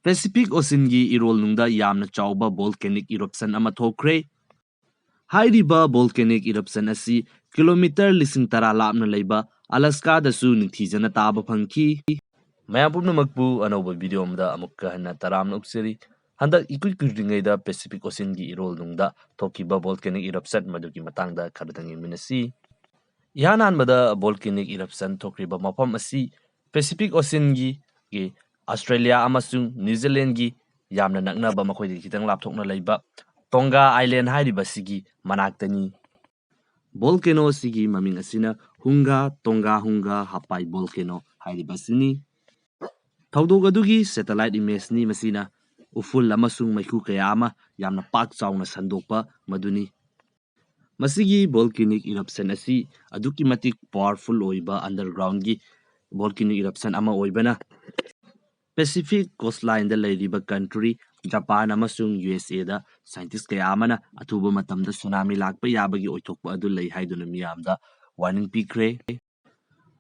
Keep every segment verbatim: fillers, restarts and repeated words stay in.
Pacific Oceanꯒꯤ ꯏꯔꯣꯜꯅꯨꯡꯗ ꯌꯥꯝꯅ ꯆꯥꯎꯕ volcanic eruption ꯑꯃ ꯊꯣꯛꯈ꯭ꯔꯦ꯫ ꯍꯥꯏꯔꯤꯕ volcanic eruption ꯑꯁꯤ ꯀꯤꯂꯣꯃꯤꯇꯔ ꯂꯤꯁꯤꯡ ꯇꯔꯥ ꯂꯥꯞꯅ ꯂꯩꯕ ꯑꯂꯥꯁꯀꯥꯗꯁꯨ ꯅꯤꯡꯊꯤꯖꯅ ꯇꯥꯕ ꯐꯪꯈꯤ꯫ ꯃꯌꯥꯝ ꯄꯨꯝꯅꯃꯛꯄꯨ ꯑꯅꯧꯕ video ꯑꯃꯗ ꯑꯃꯨꯛꯀ ꯍꯟꯅ ꯇꯔꯥꯝꯅ ꯑꯣꯛꯆꯔꯤ꯫ ꯍꯟꯗꯛ ꯏꯀꯨꯏ ꯀꯨꯏꯗ꯭ꯔꯤꯉꯩꯗ Pacific Oceanꯒꯤ ꯏꯔꯣꯜꯅꯨꯡꯗ ꯊꯣꯛꯈꯤꯕ volcanic eruption ꯃꯗꯨꯒꯤ ꯃꯇꯥꯡꯗ ꯈꯔꯗꯪ ꯌꯦꯡꯃꯤꯟꯅꯁꯤ꯫ ꯏꯍꯥꯟ ꯍꯥꯟꯕꯗ volcanic eruption ꯊꯣꯛꯈ꯭ꯔꯤꯕ ꯃꯐꯝ ꯑꯁꯤ Pacific Oceanꯒꯤ, ꯒꯤ Australia ꯑꯃꯁꯨꯡ New Zealandꯒꯤ ꯌꯥꯝꯅ ꯅꯛꯅꯕ, ꯃꯈꯣꯏꯗꯒꯤ ꯈꯤꯇꯪ ꯂꯥꯞꯊꯣꯛꯅ ꯂꯩꯕ Tonga Island ꯍꯥꯏꯔꯤꯕ ꯑꯁꯤꯒꯤ ꯃꯅꯥꯛꯇꯅꯤ꯫ Volcano ꯑꯁꯤꯒꯤ ꯃꯃꯤꯡ ꯑꯁꯤꯅ Hunga Tonga Hunga Hapai Volcano ꯍꯥꯏꯔꯤꯕ ꯑꯁꯤꯅꯤ꯫ ꯊꯧꯗꯣꯛ ꯑꯗꯨꯒꯤ satellite imageꯅꯤ꯫ ꯃꯁꯤꯅ ꯎꯐꯨꯜ ꯑꯃꯁꯨꯡ ꯃꯩꯈꯨ ꯀꯌꯥ ꯑꯃ ꯌꯥꯝꯅ ꯄꯥꯛ ꯆꯥꯎꯅ ꯁꯟꯗꯣꯛꯄ ꯃꯗꯨꯅꯤ꯫ ꯃꯁꯤꯒꯤ volcanic eruption ꯑꯁꯤ ꯑꯗꯨꯛꯀꯤ ꯃꯇꯤꯛ powerful ꯑꯣꯏꯕ undergroundꯒꯤ volcanic eruption ꯑꯃ ꯑꯣꯏꯕꯅ Pacific coastlineꯗ ꯂꯩꯔꯤꯕ country Japan ꯑꯃꯁꯨꯡ USAꯗ scientist ꯀꯌꯥ ꯑꯃꯅ ꯑꯊꯨꯕ ꯃꯇꯝꯗ tsunami ꯂꯥꯛꯄ ꯌꯥꯕꯒꯤ ꯑꯣꯏꯊꯣꯛꯄ ꯑꯗꯨ ꯂꯩ ꯍꯥꯏꯗꯨꯅ ꯃꯤꯌꯥꯝꯗ warning ꯄꯤꯈ꯭ꯔꯦ꯫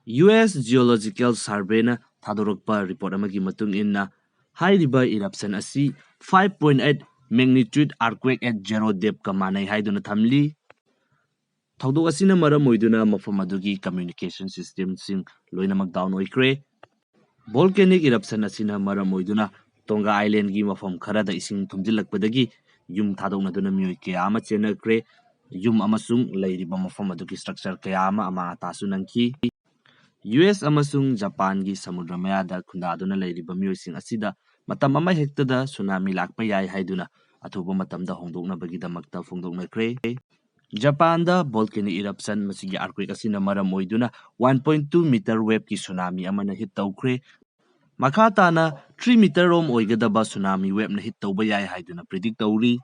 US Geological Surveyꯅ ꯊꯥꯗꯣꯔꯛꯄ report ꯑꯃꯒꯤ ꯃꯇꯨꯡ ꯏꯟꯅ, ꯍꯥꯏꯔꯤꯕ eruption ꯑꯁꯤ five point eight magnitude earthquake at zero depthꯀ ꯃꯥꯟꯅꯩ ꯍꯥꯏꯗꯨꯅ ꯊꯝꯂꯤ꯫ ꯊꯧꯗꯣꯛ ꯑꯁꯤꯅ ꯃꯔꯝ ꯑꯣꯏꯗꯨꯅ ꯃꯐꯝ ꯑꯗꯨꯒꯤ communication systemꯁꯤꯡ ꯂꯣꯏꯅꯃꯛ down ꯑꯣꯏꯈ꯭ꯔꯦ꯫ Volcanic eruption ꯑꯁꯤꯅ ꯃꯔꯝ ꯑꯣꯏꯗꯨꯅ Tonga Islandꯒꯤ ꯃꯐꯝ ꯈꯔꯗ ꯏꯁꯤꯡ ꯊꯨꯝꯖꯤꯜꯂꯛꯄꯗꯒꯤ ꯌꯨꯝ ꯊꯥꯗꯣꯛꯅꯗꯨꯅ ꯃꯤꯑꯣꯏ ꯀꯌꯥ ꯑꯃ ꯆꯦꯟꯅꯈ꯭ꯔꯦ꯫ ꯌꯨꯝ ꯑꯃꯁꯨꯡ ꯂꯩꯔꯤꯕ ꯃꯐꯝ ꯑꯗꯨꯒꯤ structure ꯀꯌꯥ ꯑꯃ ꯑꯃꯥꯡ ꯑꯇꯥꯁꯨ ꯅꯪꯈꯤ꯫ US ꯑꯃꯁꯨꯡ ꯖꯄꯥꯟꯒꯤ ꯁꯃꯨꯗ꯭ꯔ ꯃꯌꯥꯗ ꯈꯨꯟꯗꯥꯗꯨꯅ ꯂꯩꯔꯤꯕ ꯃꯤꯑꯣꯏꯁꯤꯡ ꯑꯁꯤꯗ ꯃꯇꯝ ꯑꯃꯍꯦꯛꯇꯗ tsunami ꯂꯥꯛꯄ ꯌꯥꯏ ꯍꯥꯏꯗꯨꯅ ꯑꯊꯨꯕ ꯃꯇꯝꯗ ꯍꯣꯡꯗꯣꯛꯅꯕꯒꯤꯗꯃꯛꯇ ꯐꯣꯡꯗꯣꯛꯅꯈ꯭ꯔꯦ꯫ ꯖꯄꯥꯟꯗ volcanic eruption, ꯃꯁꯤꯒꯤ earthquake ꯑꯁꯤꯅ ꯃꯔꯝ ꯑꯣꯏꯗꯨꯅ one point two meter waveꯀꯤ tsunami ꯑꯃꯅ hit ꯇꯧꯈ꯭ꯔꯦ꯫ ꯃꯈꯥ ꯇꯥꯅ three meter ꯔꯣꯝ ꯑꯣꯏꯒꯗꯕ tsunami waveꯅ hit ꯇꯧꯕ ꯌꯥꯏ ꯍꯥꯏꯗꯨꯅ predict ꯇꯧꯔꯤ꯫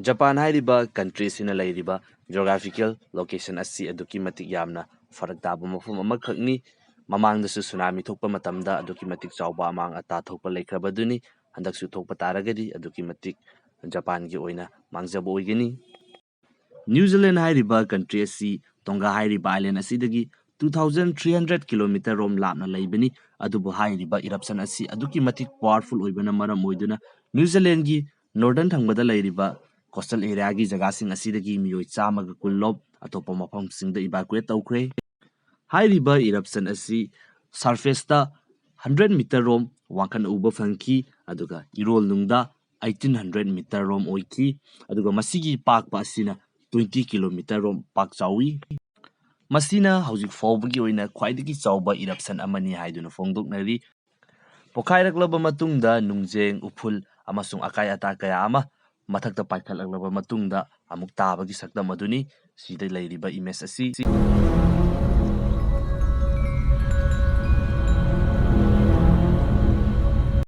ꯖꯄꯥꯟ ꯍꯥꯏꯔꯤꯕ country ꯑꯁꯤꯅ ꯂꯩꯔꯤꯕ geographical location ꯑꯁꯤ ꯑꯗꯨꯛꯀꯤ ꯃꯇꯤꯛ ꯌꯥꯝꯅ ꯐꯔꯛ ꯇꯥꯕ ꯃꯐꯝ ꯑꯃꯈꯛꯅꯤ꯫ ꯃꯃꯥꯡꯗꯁꯨ tsunami ꯊꯣꯛꯄ ꯃꯇꯝꯗ ꯑꯗꯨꯛꯀꯤ ꯃꯇꯤꯛ ꯆꯥꯎꯕ ꯑꯃꯥꯡ ꯑꯇꯥ ꯊꯣꯛꯄ ꯂꯩꯈ꯭ꯔꯕꯗꯨꯅꯤ꯫ ꯍꯟꯗꯛꯁꯨ ꯊꯣꯛꯄ ꯇꯥꯔꯒꯗꯤ ꯑꯗꯨꯛꯀꯤ ꯃꯇꯤꯛ ꯖꯄꯥꯟꯒꯤ ꯑꯣꯏꯅ ꯃꯥꯡꯖꯕ ꯑꯣꯏꯒꯅꯤ꯫ New Zealand ꯍꯥꯏꯔꯤꯕ country ꯑꯁꯤ Tonga ꯍꯥꯏꯔꯤꯕ island ꯑꯁꯤꯗꯒꯤ two thousand three hundred kilometer ꯔꯣꯝ ꯂꯥꯞꯅ ꯂꯩꯕꯅꯤ꯫ ꯑꯗꯨꯕꯨ ꯍꯥꯏꯔꯤꯕ eruption ꯑꯁꯤ ꯑꯗꯨꯛꯀꯤ ꯃꯇꯤꯛ powerful ꯑꯣꯏꯕꯅ ꯃꯔꯝ ꯑꯣꯏꯗꯨꯅ New Zealand ꯒꯤ northern ꯊꯪꯕꯗ ꯂꯩꯔꯤꯕ coastal area ꯒꯤ ꯖꯒꯥꯁꯤꯡ ꯑꯁꯤꯗꯒꯤ ꯃꯤꯑꯣꯏ ꯆꯥꯝꯃꯒ ꯀꯨꯟ ꯂꯣꯝ ꯑꯇꯣꯞꯄ ꯃꯐꯝꯁꯤꯡꯗ evacuate ꯇꯧꯈ꯭ꯔꯦ꯫ ꯍꯥꯏꯔꯤꯕ eruption ꯑꯁꯤ surface ꯇ hundred meter ꯔꯣꯝ ꯋꯥꯡꯈꯠꯅ ꯎꯕ ꯐꯪꯈꯤ, ꯑꯗꯨꯒ ꯏꯔꯣꯜꯅꯨꯡꯗ eighteen hundred meter ꯔꯣꯝ ꯑꯣꯏꯈꯤ, ꯑꯗꯨꯒ ꯃꯁꯤꯒꯤ ꯄꯥꯛꯄ ꯑꯁꯤꯅ twenty kilometer ꯔꯣꯝ ꯄꯥꯛ ꯆꯥꯎꯏ꯫ ꯃꯁꯤꯅ ꯍꯧꯖꯤꯛ ꯐꯥꯎꯕꯒꯤ ꯑꯣꯏꯅ ꯈ꯭ꯋꯥꯏꯗꯒꯤ ꯆꯥꯎꯕ eruption ꯑꯃꯅꯤ ꯍꯥꯏꯗꯨꯅ ꯐꯣꯡꯗꯣꯛꯅꯔꯤ꯫ ꯄꯣꯈꯥꯏꯔꯛꯂꯕ ꯃꯇꯨꯡꯗ ꯅꯨꯡꯖꯦꯡ, ꯎꯐꯨꯜ ꯑꯃꯁꯨꯡ ꯑꯀꯥꯏ ꯑꯇꯥ ꯀꯌꯥ ꯑꯃ ꯃꯊꯛꯇ ꯄꯥꯏꯈꯠꯂꯛꯂꯕ ꯃꯇꯨꯡꯗ ꯑꯃꯨꯛ ꯇꯥꯕꯒꯤ ꯁꯛꯇꯝ ꯑꯗꯨꯅꯤ ꯁꯤꯗ ꯂꯩꯔꯤꯕ image ꯑꯁꯤ꯫